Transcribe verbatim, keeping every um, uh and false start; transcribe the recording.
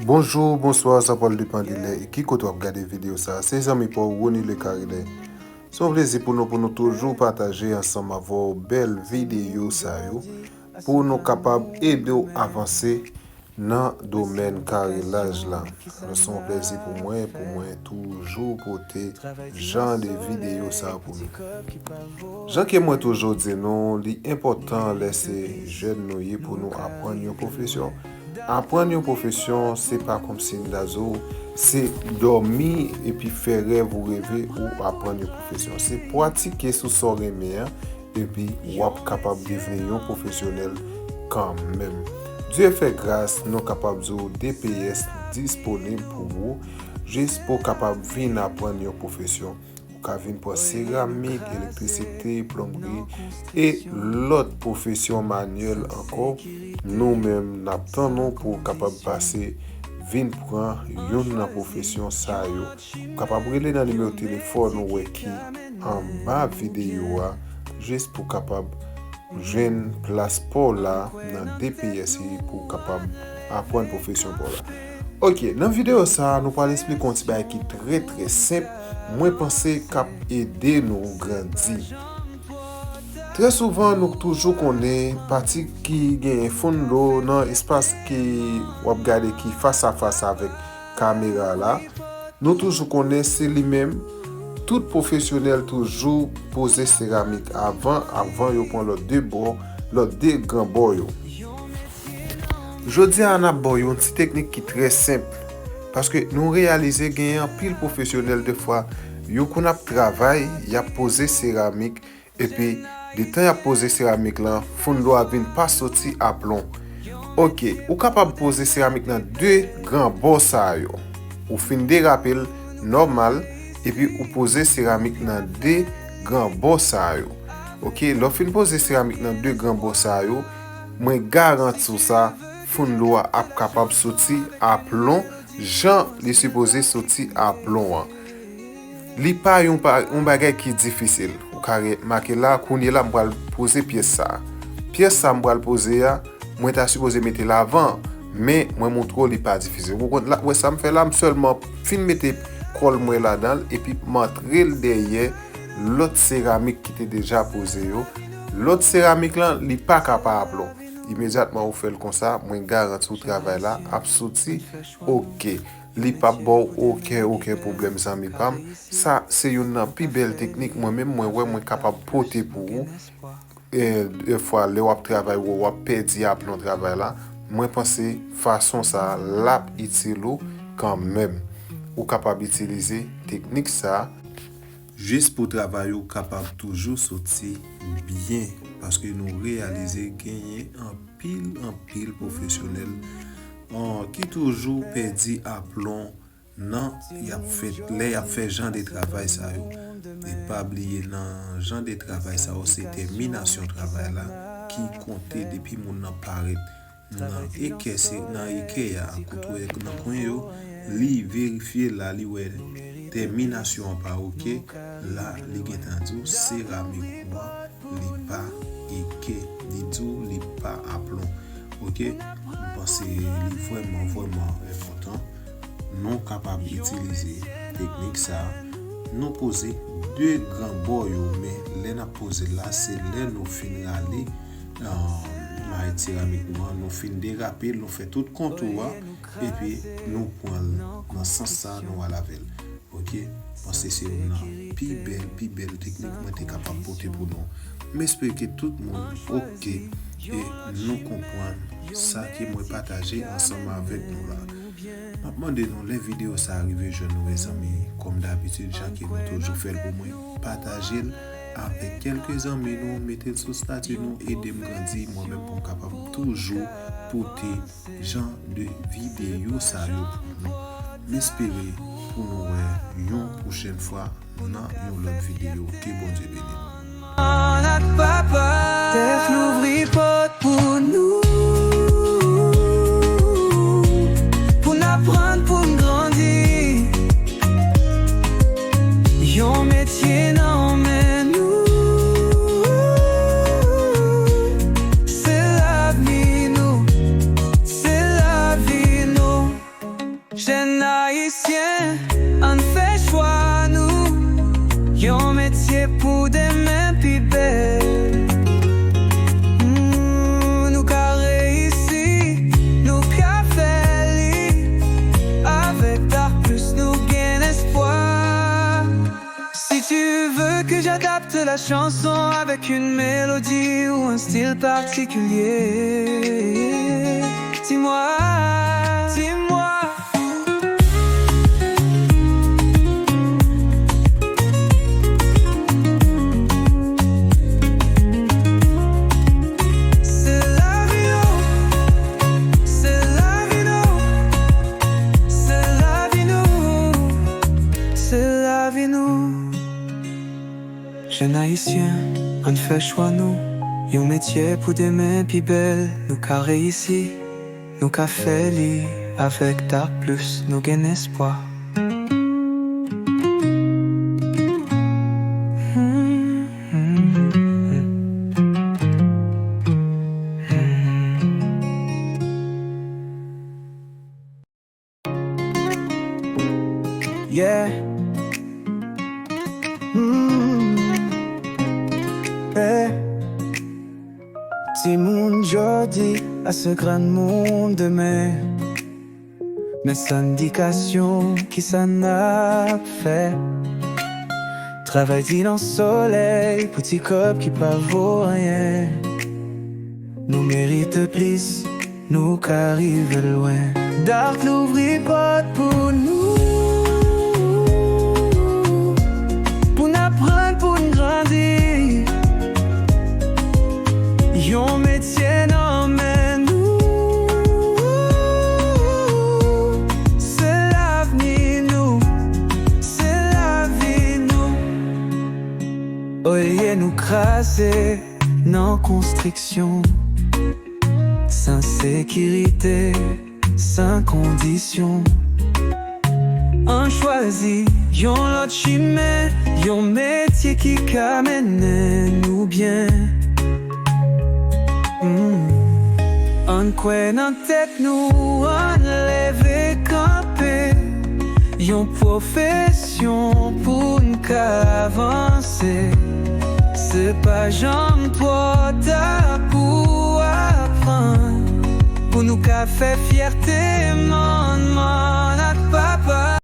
Bonjou, bonswa, sa pral depann de lè e ki kote w ap gade videyo sa a. Se zanmi pa w Rony Le Carillet. Se yon plezi pou nou, pou nou toujou pataje ansanm avè w bèl videyo sa yo, pou nou kapab ede w avanse nan domèn karelaj la. Alò, se yon plezi pou mwen, pou mwen toujou pote jan de videyo sa pou nou. Jan ke mwen toujou di nou, li enpòtan lè se jèn nou ye pou nou aprann yon pwofesyon. Aprann yon pwofesyon, se pa kòmsi m ta di w, se dòmi epi fè rèv ou reve ou aprann yon pwofesyon. Se pratike sou sa w renmen an, epi w ap kapab devni yon pwofesyonèl kanmenm. Dye fè gras, nou kapab di w D P S disponib pou ou, jis pou w kapab vin aprann yon pwofesyon. Ou ka vin pran seramik, elektrisite, plonbri e lòt pwofesyon manyèl ankò. Nou menm, n ap tann ou pou w kapab pase vin pran youn nan pwofesyon sa yo. Ou kapab rele nan nimewo telefòn ou wè ki anba videyo a, jis pou w kapab jwenn plas pa w la nan D P S pou w kapab aprann pwofesyon pa w la. Ok, nan videyo sa a, nou pral esplike yon ti bagay ki trè, trè senp, mwen panse k ap ede nou grandi. Trè souvan, nou toujou konnen pati ki genyen fon dlo nan espas ki w ap gade ki fas a fas avèk kamera la. Nou toujou konnen se li menm. Tout pwofesyonèl toujou poze seramik avan, avan yo pran lòt de bò, lòt de gran bò yo. Jodi a, n ap ba w yon ti teknik ki trè senp, paske nou reyalize genyen anpil pwofesyonèl, defwa, yo konn ap travay, y ap poze seramik, epi, detan y ap poze seramik lan, fon dlo a vin pa soti aplon. Ok, ou kapab poze seramik nan de gran bò sa yo. Ou fin derape l nòmal, epi ou poze seramik nan de gran bò sa yo. Ok, lè w fin poze seramik nan de gran bò sa yo, mwen garanti w sa, fon dlo a ap kapab soti aplon, jan li sipoze soti aplon an. Li pa yon pa, yon bagay ki difisil. Ou ka remake la, kounye la, m pral poze pyès sa a. Pyès sa a m pral poze a, mwen ta sipoze mete l avan, men mwen montre w li pa difisil. Ou konn la, wè sa m fè la, m sèlman fin mete kòl mwen ladan l, epi m antre l dèyè lòt seramik ki te deja poze yo. Lòt seramik lan, li pa ka pa aplon. Imedyatman ou fè l konsa, mwen garanti w travay la ap soti ok. Li p ap ba w okenn, okenn pwoblèm, zanmi pa m. Sa se youn nan pi bèl teknik mwen menm mwen wè mwen kapab pote pou ou. E, defwa, lè w ap travay, w, w ap pèdi aplon travay la. Mwen panse fason sa a, l ap itil ou kanmenm. Ou kapab itilize teknik sa a jis pou travay ou kapab toujou soti byen, paske nou reyalize genyen anpil, anpil pwofesyonèl, an, ki toujou pèdi aplon nan y ap fè, lè y ap fè jan de travay sa yo. E pa bliye, nan jan de travay sa yo, se tèminasyon travay la ki konte depi moun nan parèt nan ekè, se nan ekè a, kote w wè nan kwen yo, li verifye la, li wè tèminasyon an pa ok, la, li gentan di w seramik ou an, li pa ekè, li di w li pa aplon. Ok? M panse li vrèman, vrèman enpòtan. Nou kapab itilize teknik sa a. Nou poze de gran bò yo, men lè n ap poze l la, se lè nou fin rale, ah, mayèt seramik nou an, nou fin derape l, nou fè tout kontou a, epi nou pran l nan sans sa, nou al avè l. Ok? Panse se youn nan pi bèl, pi bèl teknik mwen te kapab pote pou nou. M espere ke tout moun ok e nou konprann sa ke mwen pataje ansanm avèk nou la. M ap mande nou, lè videyo sa a rive jwenn nou, mezanmi, kòm dabitid, jan ke nou toujou fè l pou mwen, pataje l avèk kèlke zanmi nou, mete l sou stati nou, ede m grandi, mwen menm pou m kapab toujou pote jan de videyo sa yo pou nou. M espere pou nou wè yon pwochèn fwa nan yon lòt videyo. Ke Bondye beni nou. An ak papa. Tèf louvri pòt pou nou. Pou n aprann, pou n grandi. Yon metye nan men nou. Se lavni nou. Se lavi nou. La chanson avec une mélodie ou un style particulier. Dis-moi, dis-moi. Se lavi nou, se lavi nou, se lavi nou, se lavi nou. Jèn ayisyen, ann fè chwa nou. Yon metye pou demen pi bèl. Nou ka reyisi, nou ka fè li. Avèk Dark Plus, nou gen espwa. Yeah. Mm. Eh. Timoun jodi a se granmoun demen. Men san edikasyon, kisa n ap fè? Travay di nan solèy pou ti kòb ki pa vo anyen. Nou merite plis, nou ka rive lwen. Dark louvri pòt pou nou, pou n aprann, pou n grandi. Yon metye nan men nou, se lavni nou, se lavi nou. Olye nou kraze nan konstriksyon, san sekirite, san kondisyon, ann chwazi yon lòt chimen, yon metye ki ka mennen nou byen. Mm. Ann kwè nan tèt nou, ann leve kanpe. Yon pwofesyon pou n ka avanse. Se pa janm twò ta pou aprann, pou nou ka fè fyète manman ak